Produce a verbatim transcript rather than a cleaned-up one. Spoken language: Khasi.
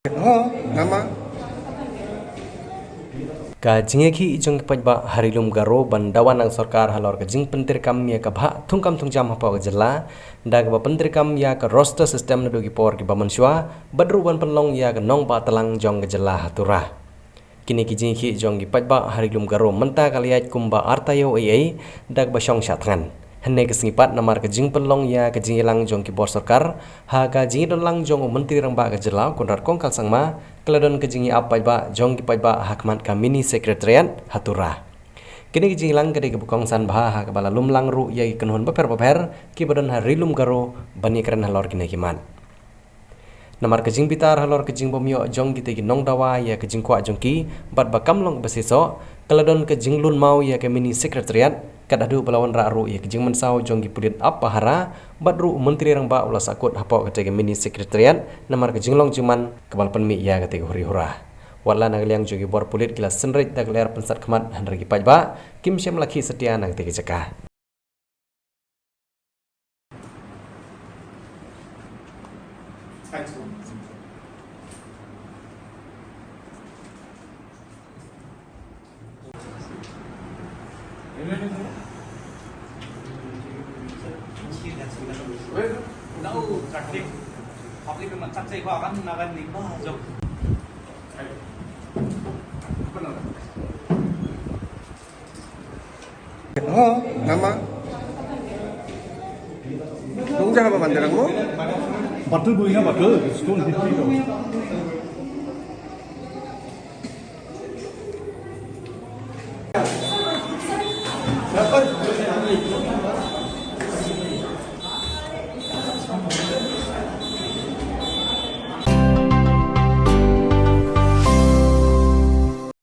Ka jingïakhih jong ki paidbah ha Ri Lum Garo ban dawa na ka sorkar halor ka jingpyntreikam ïa ka bhah thungkam thungjam hapoh ka jylla da kaba pyntreikam ïa ka roster system naduh ki por kiba mynshuwa bad ruh ban pynlong ïa ka nongbah tlang jong ka jylla ha Tura. Kine ki jingïakhih jong ki paidbah ha Ri Lum Garo mynta ka la ïaid kumba arta ïa u ei ei da kaba shong shah thngan. Hynne ka sngi pat namar ka jingpynlong ïa ka jingïalang jong ki bor sorkar ha ka jingïadon lang jong u Myntri Rangbah ka jylla Conrad Kongkal Sangma, ka la don ka jingïaap paidbah jong ki paidbah ha khmat ka Mini Secretariat ha Tura. Kine ki jingïalang ka dei kaba kongsan bha ha kaba la lum lang ruh ïa ki kynhun bapher bapher kiba don ha Ri Lum Garo ban ïakren halor kine ki mat. Namar ka jingbitar halor ka jingbym ïoh jong kita ki nongdawa ïa ka jingkwah jong ki bad ba kam long kaba shisha, ka la don ka jinglun maw ïa ka Mini Secretariat, kat haduh ba la wanrah ruh ïa ka jingmynsaw jong ki pulit ap pahara bad ruh u Myntri Rangbah u la sahkut hapoh kata ka Mini Secretariat namar ka jinglong jingman kaba la pynmih ïa kata ka huri hura. Wat la na ka liang jong ki bor pulit ki la synreit da ka lyer pynsat khmat, hynrei ki paidbah kim shym la khih satia na kata ka jaka. Ho, nama? Nung jaga apa bandar kamu? Bottle bu ina bottle, stone fifty to.